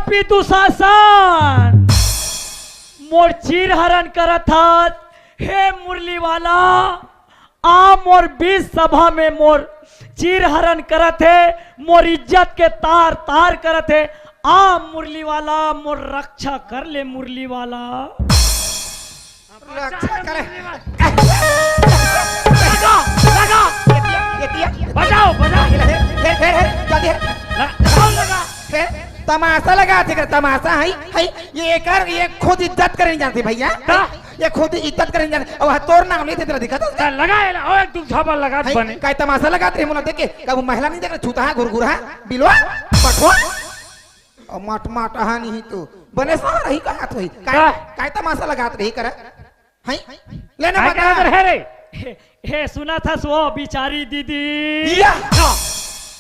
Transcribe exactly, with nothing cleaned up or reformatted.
पी दुशासन, मोर चीर हरण करत हस, हे मुरली वाला, आ मोर बीच सभा में मोर चीर हरण करत हे, मोर इज्जत के तार तार करत हे। आ मुरली वाला, मोर रक्षा कर ले मुरली वाला। रक्षा करे। लगा, लगा। ये दिया, ये दिया। बजाओ, बजाओ। ये ले, हे, हे, हे, जल्दी हे। ल-, लगाओ, लगा। हे, तमाशा लगाथे कर, तमाशा हे, हे, ये कर, ये खुद इज्जत करे नहीं जानते भैया। का? ये खुद इज्जत करे नहीं जानते। अब तोर नाम लेथे तेला दिखत हे? त लगा, ये ला, ओ, एक दू झापड़ लगा दे हे, बने। काय तमाशा लगात रहे मोला देख के? कब महिला नहीं देख रहे, छूता है, घुरघुरा, बिलवा, बठवा। अउ माट माट अहा नहीं तो बने सारा ही कहत होही। काय, का? काय तमाशा लगात रही करा? हैं? लेना काय बता। कहत रहे रे? हे, हे, सुनत हस वो बिचारी दीदी। दिया। हाँ।